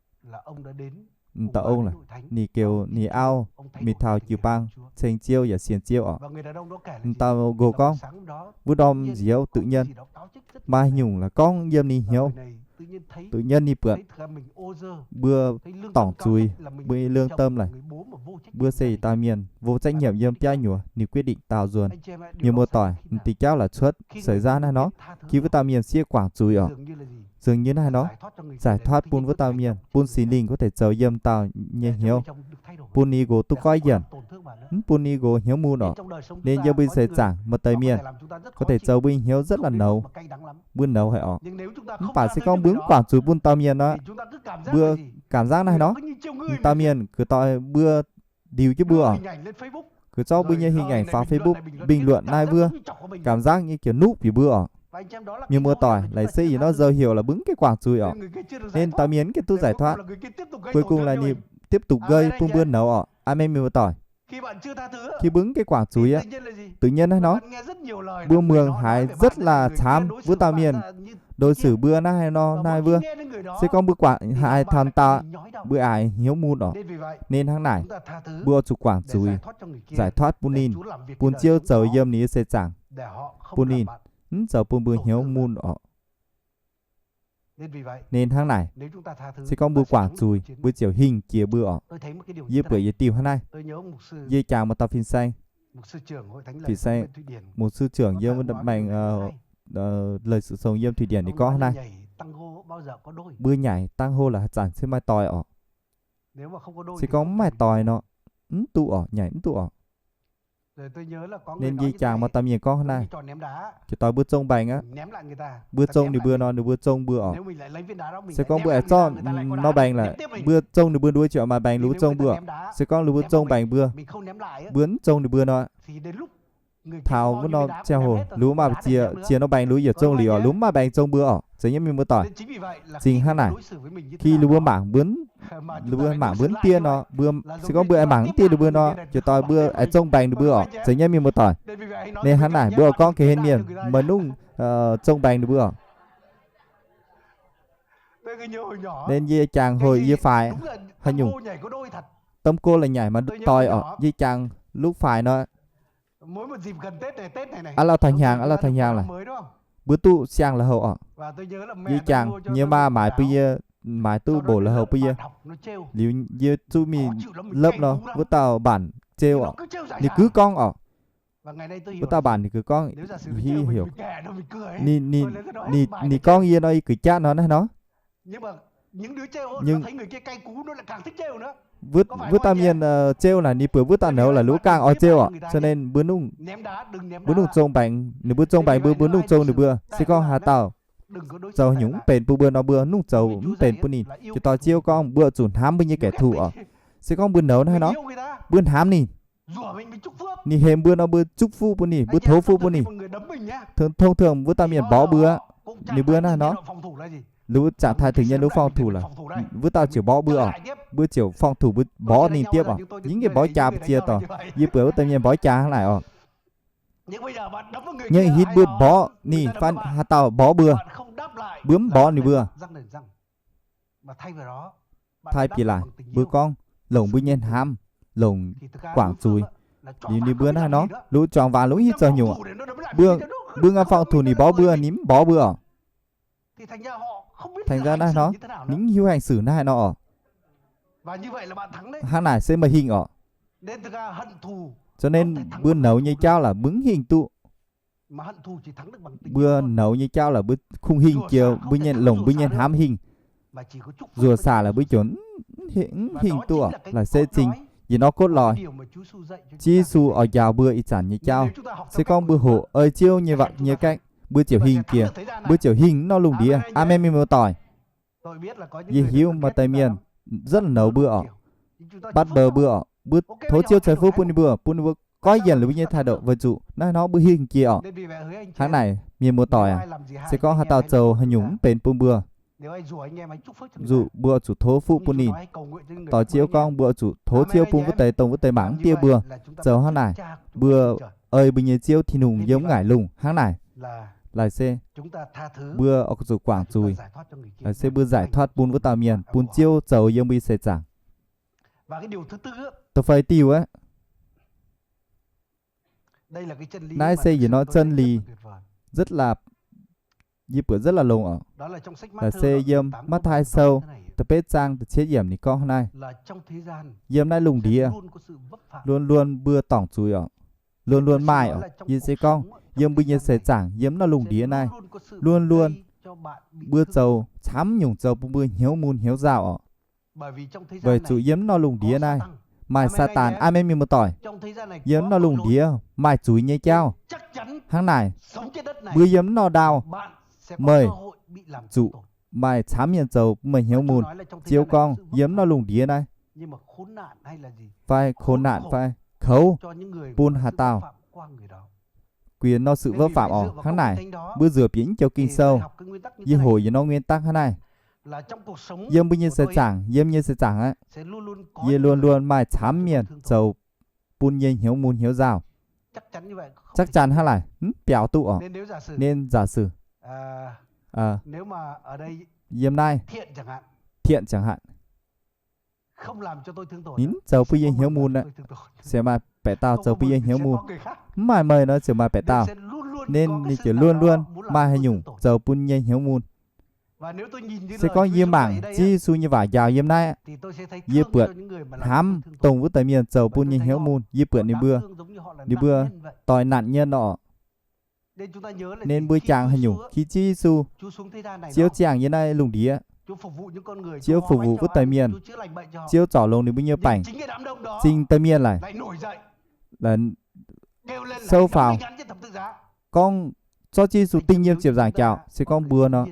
dauh ong laaix, ninh kêu ninh auv mingh taux jiu-baang ceng Ziouv yaac sienx Ziouv orqc. Dauh nqox gorngv, wuov norm nziaaux tự nhiên maaih nyungc laaix gorngv yiem ninh hnyouv, tự nhiên ninh buatc mbuo dorngc zuiz, mbuo lương tâm laaix, mbuo se yietc dauh mienh vô trách nhiệm yiem biauv nyuoz, ninh quyết định daaux nzuonx. Mienh muoz-doic, m'deix jauv laaix cuotv xảy ra naaiv nor, khi wuov dauh mienh sieqv guangc zuiz orqc, dường như naaiv nor, giải thoát bun wuov dauh mienh, bun Singx Lingh có thể zoux yiem dauh nyei hnyouv, bun ninh nqox duqv goiv yienc, mv bun ninh nqox hnyouv mun orqc. Nên yiem mbuo seix zaangc maaih deix mienh có thể zoux mbuo hnyouv rất là nouz, mbuo nouz haic orqc. Mv baac se gorngv mbuo mv guangc zuiz bun dauh mienh nor, mbuo cảm giác naaiv nor, dauh mienh gux doix mbuo, ndiux jienv mbuo orqc, gux zorqv mbuo nyei hình ảnh faaux Facebook bình luận naaiv wuov, cảm giác nyei kiểu nuqv bieqc mbuo orqc. Mienh muoz-doic, laaix se yietc norm dấu hiệu laaix mbuo mv gaengh guangc zuiz orqc, nên dauh mienh mv gaengh duqv giải thoát, cuối cùng là ninh tiếp tục gây bun mbuo nouz orqc. Aamen, mienh muoz-doic. Khi mbuo mv gaengh guangc zuiz aqv, tự nhiên naaiv nor, mbuo muangx haiz rất là thảm wuov dauh mienh đối xử mbuo naaiv haaix nor naaiv wuov. Se gorngv mbuo guangc haiz taux dauh, mbuo aaix hnyouv mun orqc. Nên hnangv naaic, mbuo oix zuqc guangc zuiz, giải thoát bun ninh, bun Ziouv zoux yiem ninh nyei seix zaangc bun ninh, mv zoux bun mbuo hnyouv mun orqc. Nên hnangv naaic, se gorngv mbuo guangc zuiz, mbuo ziouc hingh jiex mbuo orqc. Yie buatc yietc diuh hnangv naaiv. Yie jangx maaih dauh fin-saeng, fin-saeng, mục sư trưởng yiem maengx, lời sự sống yiem Thụy Điển ninh gorngv hnangv naaiv, mbuo nhảy tăng hô laaix haaix zanc se maaih doix orqc. Se gorngv mv maaih doix nor, mv duqv orqc, nhảy mv duqv orqc. Nên yie jangx maaih dauh mienh gorngv hnangv naaiv, jiex doix mbuo zong mbaengx aqv. Mbuo zong ninh mbuo nor, ninh mbuo zong mbuo orqc. Se gorngv mbuo aengx zorqv norm mbaengx laaix, mbuo zong ninh mbuo nduov ziouc maaih mbaengx ninh mbuo zong mbuo orqc. Se gorngv ninh mbuo zong mbaengx mbuo, mbuo mv zong ninh mbuo nor, taux wuov norm ziangh hoc, ninh mbuo maaih ziex, ziex norm mbaengx ninh mbuo yietc zong liuz orqc, ninh mbuo mv maaih mbaengx zong mbuo orqc. Zeiz nyei, mienh muoz-doic? Cingx hnangv naaic, khi ninh mbuo mangc mbuo, ninh mbuo mangc mbuo mv diev nor, mbuo, se gorngv mbuo aengx mangc mv diev ninh mbuo nor, jiex doix mbuo aengx zong mbaengx ninh mbuo orqc. Zeiz nyei, mienh muoz-doic? Nên hnangv naaic, mbuo oix gorngv ga'hlen mienh maaih nungc zong mbaengx ninh mbuo orqc. Nên yie jangx hồi yie faix haaix nyungc, tâm cô là nhảy mà doix orqc, yie jangx lúc faix nor, aav lauh taux hnyangx, aav lauh taux hnyangx laaix, mbuo duqv siang la'houh orqc. Yie jangx yie maa maaiz bun yie maaiz duqv bổ la'haux bun yie. Liuz yie zuqv mingh lớp nor, wuov dauh mbanc zeu oc, ninh gux gorngv oc. Wuov dauh mbanc ninh gux gorngv, ninh, ninh gorngv yie nor, yie gux jatv nor naaiv nor. Wuov dauh mienh zeu naaic ninh buatc wuov dauh nouz la'luqc gaangh oix zeu oc. So ninh mbuo, mbuo nungc zong baengx, ninh mbuo zong baengx mbuo, mbuo nungc zong ninh mbuo. Se gorngv haaix dauh zoux nyungc mv benx bun mbuo nor, mbuo nungc zoux mv benx bun ninh. Jiex doix Ziouv gorngv mbuo zuqc hnamv mbuo nyei kẻ thù oc. Se gorngv mbuo nouz naaiv nor, mbuo hnamv ninh, ninh hemx mbuo nor, mbuo祝福 bun ninh, mbuo tov fuqv bun ninh. Thông thường wuov dauh mienh mborqv mbuo, ninh mbuo naaiv nor, lu jangc taaih tengx nyei lu phòng thủ lorqc, wuov dauh ziouc mborqv mbuo oc. Mbuo ziouc phòng thủ, mbuo mborqv ninh diepv oc, yie mv mborqv jaa mbu'ziex doic, yie buatc wuov dauh mienh mborqv jaa hnangv naaic oc. Ninh hitv mbuo mborqv ninh fai haaix dauh mborqv mbuo, mbuo mv mborqv ninh mbuo. Taaih bieqc laaix mbuo gorngv longc mbuo nyei hnamv, longc guangc zuiz. Liuz ninh mbuo naaiv nor, lu juangc waac lungv hiuv zoux nyungc. Mbuo ngaanv phòng thủ ninh mborqv mbuo, ninh mv mborqv mbuo oc. Thành ra naaiv nor, ninh mv hiuv hành xử naaiv nor oc. Hnangv naaic se meih hingh oc. So nên mbuo nouz nyei jauv laaix mbuo mv hingh duqv. Mbuo nouz nyei jauv laaix mbuo kungx hingh jiex mbuo nyei, longc mbuo nyei hnamv hingh. Nzuoqc saac laaix mbuo ziouc mv hingh duqv laaix se zingh yietc norm gotv loi. Ziouv Yesu oix njaaux mbuo ih zanc nyei jauv. Se gorngv mbuo hoqc ei Ziouv nyei, nyei gaeqv, mbuo ziouc hingh jiex, mbuo ziouc hingh nor lungh ndiev. Aamen, mienh muoz-doic. Yie hiuv maaih deix mienh rất là nouz mbuo oc, bắt bớ mbuo oc, mbuo tov Ziouv ceix fuqv bun ninh mbuo, bun ninh mbuo goiv yienc liuz mbuo nyei thái độ, weic zuqc naaiv nor mbuo hingh jiex oc. Hnangv naaic, mienh muoz-doic aac, se gorngv haaix dauh zoux haaix nyungc mv benx bun mbuo, zuqc mbuo zuqc tov fuqv bun ninh. Doix Ziouv gorngv mbuo zuqc tov Ziouv bun wuov deix dongh wuov deix mangc mv dieh mbuo. Zoux hnangv naaic, mbuo ei mbuo nyei Ziouv Tin-Hungh yiem mv ngaaic lungh hnangv naaic. Laaix se mbuo oix zuqc guangc zuiz. Laaix se mbuo giải thoát bun wuov dauh mienh, bun Ziouv zoux yiem mbuo nyei seix zaangc. Da'feix diuh aeqv, naaiv se yietc norm 真理, rất là, yie buatc rất là longx oc. Laaix se yiem Matv^taai Sou da'betv zaang da'cietv yiemc ninh gorngv hnangv naaiv, yiem naaiv lungh ndiev luôn luôn mbuo dorngc zuiz oc, luôn luôn maaih oc. Yie se gorngv yiem mbuo nyei seix zaangc, yiem naaiv lungh ndiev naaiv, luôn luôn mbuo zoux camv nyungc zoux bun mbuo hnyouv mun hnyouv nzauh oc. Weic zuqc yiem naaiv lungh ndiev naaiv maaih Saadaan. Aamen, mienh muoz-doic. Yiem naaiv lungh ndiev maaih zuiz nyei jauv. Hnangv naaic, mbuo yiem naaiv ndau, meih zuqc maaih camv mienh zoux bun meih hnyouv mun. Ziouv gorngv yiem naaiv lungh ndiev naaiv fai khốn nạn fai kouv bun haaix dauh quyền nor sự vi phạm oc. Hnangv naaic, mbuo nzueic bieqc mv joux Ging-Sou, yie hoqc yietc norm nguyên tắc hnangv naaiv. Yiem mbuo nyei seix zaangc, yiem nyei seix zaangc aqv, yie luôn luôn maaih camv mienh zoux bun yie hnyouv mun hnyouv nzauh. Chắc chắn hnangv naaic, mv biaux duqv oc. Nên giả sử, yiem naaiv, Thiện chẳng hạn, ninh mv zoux bun yie hnyouv mun aqv, ziouc maaih baeqc dauh zoux bun yie hnyouv mun. Mv maaih meih nor ziouc maaih baeqc dauh. Nên ninh ziouc luôn luôn maaih haaix nyungc zoux bun yie hnyouv mun. Se gorngv yie mangc Ziouv Yesu nyei waac njaaux yiem naaiv, yie buatc hnamv dongh wuov deix mienh zoux bun yie hnyouv mun, yie buatc ninh mbuo, ninh mbuo doix nạn nhân oc. Nên mbuo jangx haaix nyungc, khi Ziouv Yesu, Ziouv ziangh yiem naaiv lungh ndiev, Ziouv phục vụ wuov deix mienh, Ziouv zorc longx ninh mbuo nyei baengc, zingh deix mienh laic, laic souv faaux, gorngv zorqv Ziouv Yesu dingh yiem ziepc nzaangc jauv. Se gorngv mbuo nor,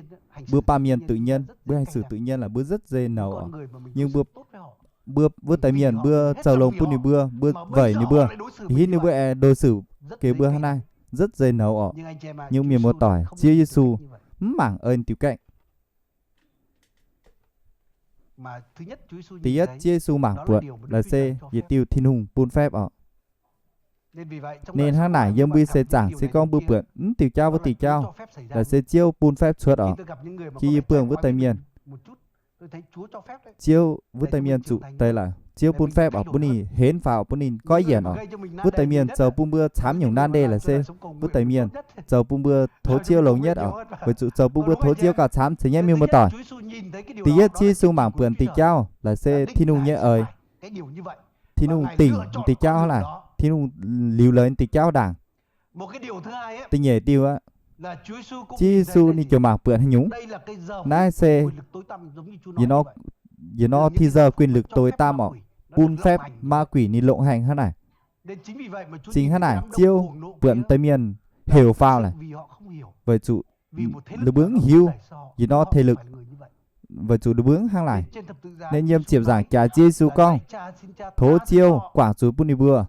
mbuo baamh mienh tự nhiên, mbuo hành xử tự nhiên laic, mbuo rất dễ nổi oc. Nhưng mbuo, mbuo wuov deix mienh mbuo zoux longx bun ninh mbuo, mbuo vẩy ninh mbuo, hitv ninh mbuo aengx đối xử geix mbuo hnangv naaiv, rất dễ nổi oc. Nhưng mienh muoz-doic, Ziouv Yesu mv mangc ei diuh gaeqv. Da'yietv, Ziouv Yesu mangc buatc laaix se yietc diuh Tin-Hungh bun phép oc. Nên hnangv naaic, yiem mbuo seix zaangc se gorngv mbuo buatc mv diuh jauv wuov diuh jauv, laaix se Ziouv bun phép cuotv oc. Khi yie buangh wuov deix mienh, Ziouv wuov deix mienh zuqc deix laaix Ziouv bun phép oc, bun ninh henv faaux, bun ninh goiv yienc oc. Wuov deix mienh zoux bun mbuo camv nyungc nan ndeh laaix se wuov deix mienh zoux bun mbuo tov Ziouv longx nyetv oc, weic zuqc zoux bun mbuo tov Ziouv gauh camv. Ceng nyei mienh muoz-doic, da'yietv Ziouv Yesu mangc buatc m'diuh jauv laaix se Tin-Hungh nyei eix. Tin-Hungh dingc m'diuh jauv hnangv naaic, Tin-Hungh liuz leiz m'diuh jauv ndaangc. Da'nyeic diuh aqv, Ziouv Yesu ninh ziouc mangc buatc haaix nyungc. Naaiv se yietc norm thi-sou quyền lực tối tăm oc, bun phép ma quỷ ninh longc hành hnangv naaic. Cingx hnangv naaic Ziouv buatc m'deix mienh heuc faaux laaix, weic zuqc ninh mbuo mv hiuv yietc norm thế lực, weic zuqc ninh mbuo hnangv naaic. Nên yiem ziepc nzaangc jaax Ziouv Yesu gorngv, tov Ziouv guangc zuiz bun ninh mbuo.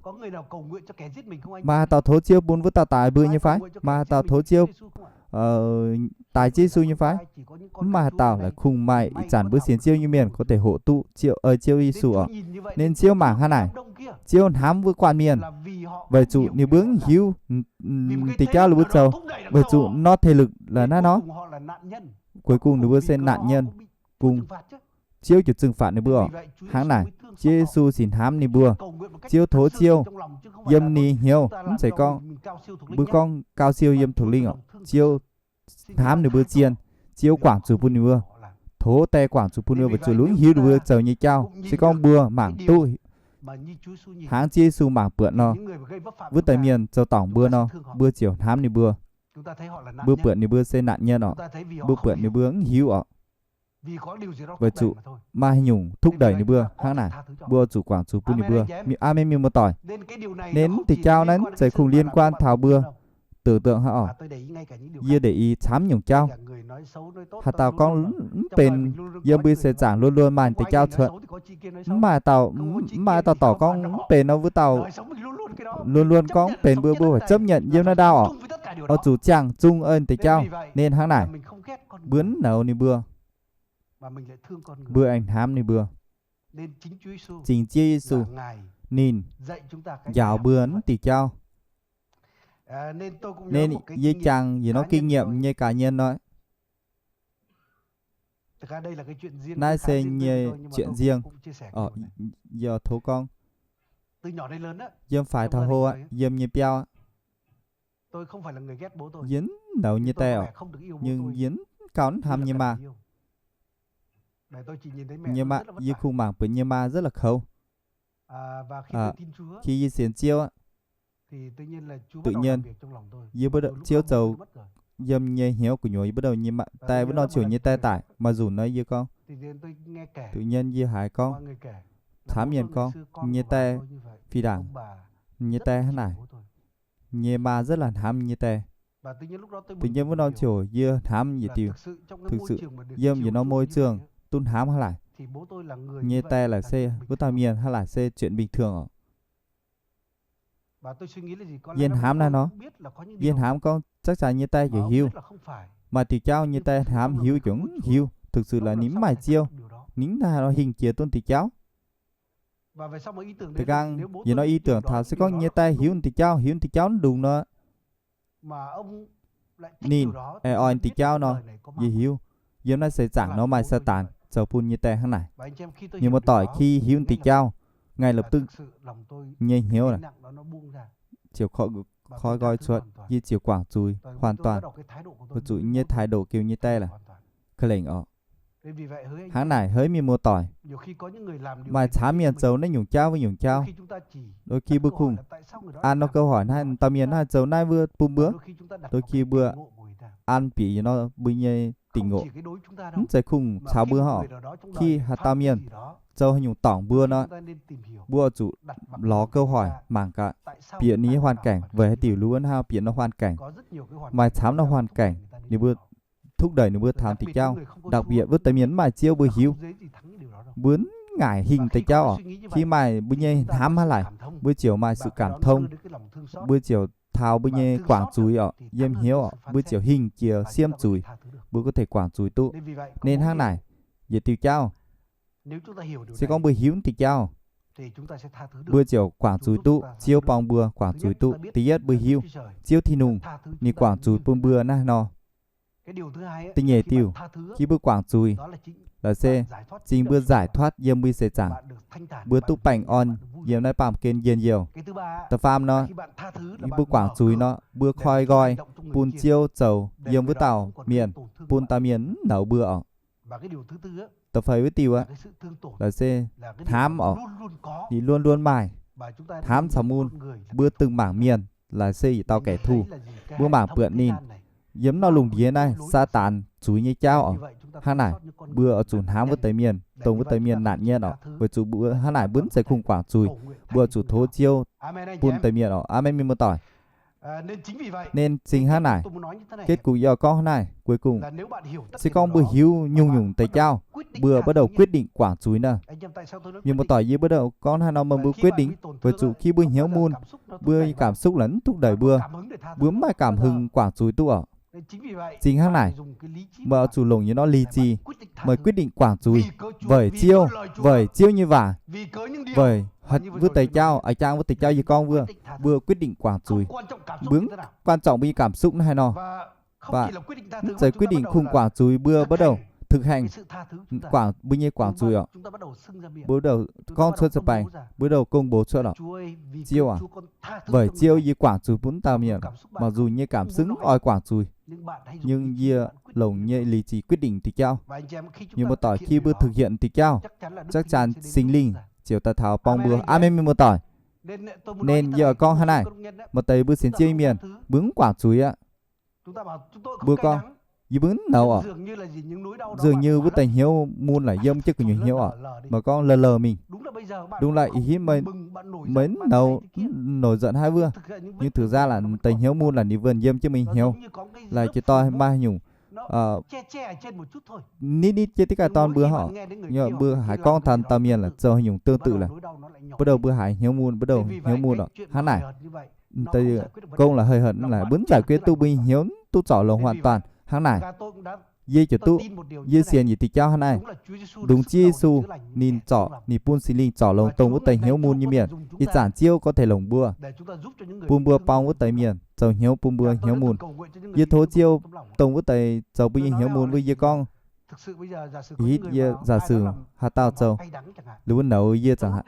Maaih haaix dauh tov Ziouv bun wuov dauh daix mbuo nyei fai? Maaih haaix dauh tov Ziouv daix Ziouv Yesu nyei fai? Mv maaih haaix dauh. Laaix kungx maaih ih zanc mbuo sienx Ziouv nyei mienh có thể hoqc duqv Ziouv, ei Ziouv Yesu oc. Nên Ziouv mangc hnangv naaic, Ziouv hnamv wuov guanh mienh, weic zuqc ninh mbuo mv hiuv diuh jauv ninh mbuo zoux, weic zuqc norm thế lực laaix naaiv nor, cuối cùng ninh mbuo se nạn nhân, kungx Ziouv ziouc trừng phạt ninh mbuo oc. Hnangv naaic, Ziouv Yesu cingx hnamv ninh mbuo. Ziouv tov Ziouv yiem ninh hnyouv, mv zeiz gorngv mbuo gorngv cao siêu yiem Thổ Linh oc. Ziouv hnamv ninh mbuo zien, Ziouv guangc zuiz bun ninh mbuo. Tov die guangc zuiz bun ninh mbuo weic zuqc ninh mbuo mv hiuv ninh mbuo zoux nyei jauv. Se gorngv mbuo mangc duqv hnangv Ziouv Yesu mangc buatc nor, wuov deix mienh zoux dorngc mbuo nor, mbuo ziouc hnamv ninh mbuo. Mbuo buatc ninh mbuo se nạn nhân oc. Mbuo buatc ninh mbuo mv hiuv oc, weic zuqc maaih haaix nyungc thúc đẩy ninh mbuo hnangv naaic, mbuo zuqc guangc zuiz bun ninh mbuo. Aamen, mienh muoz-doic. Nên diuh jauv naaiv mv zeiz kungx liên quan taux mbuo tưởng tượng hnangv oc. Yie để ý camv nyungc jauv. Haaix dauh gorngv mv benx, yiem mbuo seix zaangc luôn luôn maaih diuh jauv cuotv. Mv maaih dauh, mv maaih dauh dorc gorngv mv benx nor, wuov dauh luôn luôn gorngv mv benx, mbuo mbuo phải chấp nhận yiem naaiv ndaauv oc. Oix zuqc ziangh zungh ei diuh jauv. Nên hnangv naaic, mbuo mv nouz ninh mbuo, mbuo aengx hnamv ninh mbuo. Cingx Ziouv Yesu ninh njaaux mbuo mv diuh jauv. Nên yie jangx yietc norm kinh nghiệm nyei cá nhân nor. Naaiv se nyei chuyện riêng. Yie tov gorngv, yiem faix taux hlo aqv, yiem nyei biauv aqv, yie mv nouz nyei die oc, nhưng yie mv gauh hnamv nyei maa. Nyei maa, yie kungx mangc buatc nyei maa rất là kouv. Khi yie sienx Ziouv aqv, tự nhiên yie, Ziouv zoux yiem nyei hnyouv gu'nyuoz, yie bắt đầu nyei maa, die wuov norm ziouc nyei die daic, maaih nzunc nor yie gorngv, tự nhiên yie haiz gorngv, camv mienh gorngv, nyei die fih ndaangc, nyei die hnangv naaic, nyei maa rất là hnamv nyei die. Tự nhiên wuov norm ziouc yie hnamv yietc diuc, thực sự yiem yietc norm môi trường duqv hnamv hnangv naaic. Nyei die laaix se wuov dauh mienh hnangv naaic se chuyện bình thường oc. Yie hnamv naaiv nor, yie hnamv gorngv chắc chắn nyei die ziouc hiuv. Maaih diuh jauv nyei die hnamv hiuv ziouc mv hiuv, thực sự là ninh mv maaih Ziouv, ninh mv haaix nor hingh jiex duqv diuh jauv. Da'nqaang yietc norm ý tưởng taux se gorngv nyei die hiuv diuh jauv, hiuv diuh jauv mv lungh nor, ninh aengx oix diuh jauv nor, yie hiuv, yiem naaiv seix zaangc nor maaih Saadaan zoux bun nyei die hnangv naaic. Mienh muoz-doic, khi hiuv diuh jauv, ngay lập tức nyei hnyouv ziouc koi nqoi cuotv, yie ziouc guangc zuiz hoàn toàn, weic zuqc nyei thái độ kiu nyei die laaix, ka'lengc oc. Hnangv naaic haiz mienh muoz-doic, maaih camv mienh zoux naaiv nyungc jauv wuov nyungc jauv. Đôi khi mbuo kungx an nor câu hỏi naaiv, dauh mienh naaiv zoux naaiv wuov bun mbuo. Đôi khi mbuo an bieqc nor mbuo nyei tỉnh ngộ, mv zeiz kungx caux mbuo hnangv oc. Khi haaix dauh mienh zoux haaix nyungc dorngc mbuo nor, mbuo zuqc lorz câu hỏi mangc gaax, bieqc ninh nyei hoàn cảnh weic haaix diuc lui wuov hnangv, bieqc norm hoàn cảnh. Maaih camv norm hoàn cảnh ninh mbuo thúc đẩy ninh mbuo taux diuh jauv. Đặc biệt wuov deix mienh mv maaih Ziouv mbuo hiuv, mbuo mv ngaaic hingh diuh jauv oc. Khi maaih mbuo nyei hnamv hnangv naaic, mbuo ziouc maaih sự cảm thông, mbuo ziouc taux mbuo nyei guangc zuiz oc, yiem hnyouv oc, mbuo ziouc hingh jiex siemv zuiz, mbuo có thể guangc zuiz duqv. Nên hnangv naaic, yietc diuh jauv, se gorngv mbuo hiuv diuh jauv, mbuo ziouc guangc zuiz duqv. Ziouv borng mbuo guangc zuiz duqv. Da'yietv mbuo hiuv Ziouv Tin-Hungh ninh guangc zuiz bun mbuo naaiv nor. Da'nyeic diuh, khi mbuo guangc zuiz, laaix se cingx mbuo giải thoát yiem mbuo nyei seix zaangc, mbuo duqv baengh orn yiem naaiv baamh gen njien-youh. Da'faam nor, mbuo guangc zuiz nor, mbuo koi nqoi bun Ziouv zoux yiem wuov dauh mienh, bun dauh mienh mv nouz mbuo oc. Da'feix wuov diuh aqv, laaix se hnamv oc, ninh luôn luôn maaih hnamv caux mun. Mbuo dongh mangc mienh laaix se yietc dauh kẻ thù, mbuo mangc buatc ninh yiem nor lungh ndiev naaiv Saadaan zuiz nyei jauv oc. Hnangv naaic, mbuo oix zuqc hnamv wuov deix mienh, dongh wuov deix mienh naanc nyei oc. Weic zuqc mbuo hnangv naaic mbuo mv zeiz kungx guangc zuiz, mbuo oix zuqc tov Ziouv bun deix mienh oc. Aamen, mienh muoz-doic. Nên cingx hnangv naaic, kết cục yie gorngv hnangv naaic, cuối cùng, se gorngv mbuo hiuv nyungc-nyungc deix jauv, mbuo bắt đầu quyết định guangc zuiz naaic. Mienh muoz-doic, yie bắt đầu gorngv hnangv nor meih mbuo quyết định, weic zuqc khi mbuo hnyouv mun, mbuo nyei cảm xúc laaix mv duqv đẩy mbuo, mbuo mv maaih cảm hứng guangc zuiz duqv oc. Cingx hnangv naaic, meih oix zuqc longc nyei nor lý trí, meih quyết định guangc zuiz, weic Ziouv, weic Ziouv nyei waac, weic wuov deix jauv, a'jang wuov deix jauv yie gorngv wuov, mbuo quyết định guangc zuiz. Mbuo mv quan trọng mbuo nyei cảm xúc naaiv haaix nor, mv zeiz quyết định kungx guangc zuiz, mbuo bắt đầu thực hành guangc mbuo nyei guangc zuiz oc. Mbuo bắt đầu gorngv cuotv za baengh, mbuo bắt đầu công bố cuotv oc. Ziouv aac, weic Ziouv yie guangc zuiz bun dauh mienh, mặc dù nyei cảm xúc mv oix guangc zuiz, nhưng yie longc nyei lý trí quyết định diuh jauv. Mienh muoz-doic, khi mbuo thực hiện diuh jauv, chắc chắn Singx Lingh ziouc daaih taux borng mbuo. Aamen, mienh muoz-doic. Nên yie oix gorngv hnangv naaic, maaih deix mbuo sienx Ziouv nyei mienh, mbuo mv guangc zuiz aqv. Mbuo gorngv, yie mbuo mv nouz oc. Dường như wuov deix hnyouv mun laaix yiem jienv gu'nyuoz hnyouv oc. Meih gorngv lờ lờ mingh. Đúng là ih hív meih mv nouz, mv nổi giận haaix wuov. Nhưng thực ra là deix hnyouv mun laaix ninh wuonh yiem jienv meih hnyouv. Laaix jiex doix maaih haaix nyungc nitv nitv jienv diqv gaaih dorn mbuo oc. Mbuo haiz gorngv taux dauh mienh laaix zoux haaix nyungc tương tự laaix, bắt đầu mbuo haiz hnyouv mun, bắt đầu hnyouv mun oc. Hnangv naaic, deix gong laaix hơi hận laaix mbuo mv giải quyết duqv mbuo nyei hnyouv, duqv zorc longx hoàn toàn. Hnangv naaic, yie ziouc duqv, yie sienx yietc diuh jauv hnangv naaiv. Dungx Ziouv Yesu ninh zorc, ninh bun Singx Lingh zorc longx dongh wuov deix hnyouv mun nyei mienh. Ih zanc Ziouv có thể longc mbuo, bun mbuo borng wuov deix mienh zoux hnyouv bun mbuo hnyouv mun. Yie tov Ziouv dongh wuov deix zoux mbuo nyei hnyouv mun wuov yie gorngv, ih hitv yie giả sử haaix dauh zoux liuz wuov nouz yie zaangc haaix,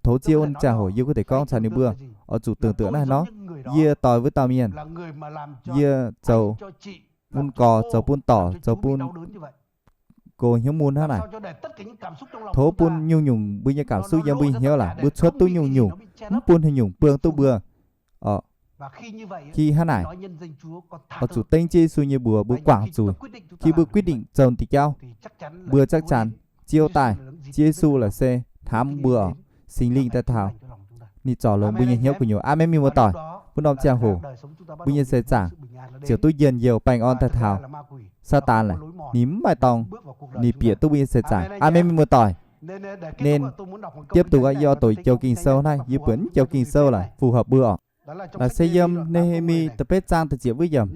tov Ziouv wuov ziangh hoc yie có thể gorngv caux ninh mbuo. Oix zuqc tưởng tượng naaiv nor, yie doix wuov dauh mienh, yie zoux bun gorx, zoux bun dorc, zoux bun gox hnyouv mun hnangv naaic. Tov bun nyungc-nyungc mbuo nyei cảm xúc yiem mbuo nyei hnyouv laaix mbuo cuotv duqv nyungc-nyungc, mv bun haaix nyungc buang duqv mbuo. Khi hnangv naaic, oix zuqc dengv Ziouv Yesu nyei mbuox mbuo guangc zuiz. Khi mbuo quyết định zoux diuh jauv, mbuo chắc chắn Ziouv daaih, Ziouv Yesu laaix se hnamv mbuo, Singx Lingh daaih taux, ninh zorc longx mbuo nyei hnyouv gu'nyuoz. Aamen, mienh muoz-doic. Bun norm ziangh hoc mbuo nyei seix zaangc ziouc duqv njien-youh baengh orn daaih taux. Saadaan laaix ninh mv maaih dorngx ninh bieqc duqv mbuo nyei seix zaangc. Aamen, mienh muoz-doic. Nên tiếp tục yie oix doqc joux Ging-Sou naaiv, yie buatc joux Ging-Sou laaix phù hợp mbuo oc. Laaix se yiem Ne^he^mi da'betv zaang da'ziepc wuov yiemc.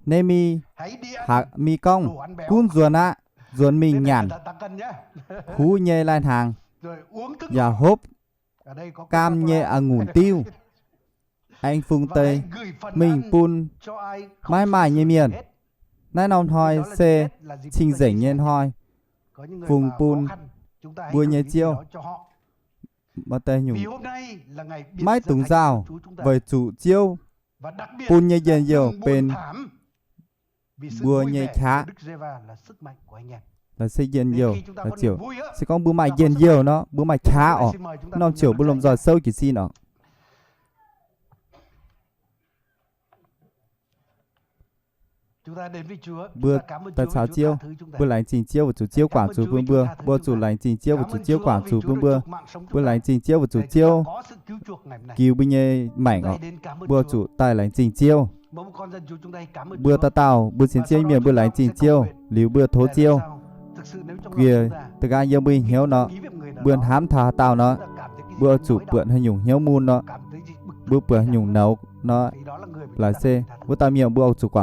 Ne^mi haiz Mi gorngv, gunv nzuonx aqv, nzuonx mingh nyanc huv nyei lai-hnaangx, yaac hopv gaam nyei a'ngunc diuv, aengx fungx deix mingh bun maiv maaih nyei mienh. Naaiv norm hnoi se cing-nzengc nyei hnoi, fungx bun mbuo nyei Ziouv. Maaih deix nyungc maiv dungx nzauh, weic zuqc Ziouv bun nyei njien-youh benx mbuo nyei qaqv. Laaix se njien-youh, laaix ziouc se gorngv mbuo maaih njien-youh nor, mbuo maaih qaqv oc. Norm ziouc mbuo lomh nzoih souv jiez sin oc. Mbuo daaih caux Ziouv, mbuo laengz zingh Ziouv weic zuqc Ziouv guangc zuiz bun mbuo. Mbuo zuqc laengz zingh Ziouv weic zuqc Ziouv guangc zuiz bun mbuo. Mbuo laengz zingh Ziouv weic zuqc Ziouv giux mbuo nyei maengc oc. Mbuo zuqc daaih laengz zingh Ziouv. Mbuo dauh dauh mbuo sienx Ziouv nyei mienh mbuo laengz zingh Ziouv liuz mbuo tov Ziouv. Gie da'nqaang yiem mbuo nyei hnyouv nor, mbuo hnamv taux haaix dauh nor, mbuo zuqc buatc haaix nyungc hnyouv mun nor, mbuo buatc haaix nyungc nouz nor, laaix se wuov dauh mienh mbuo oix zuqc guangc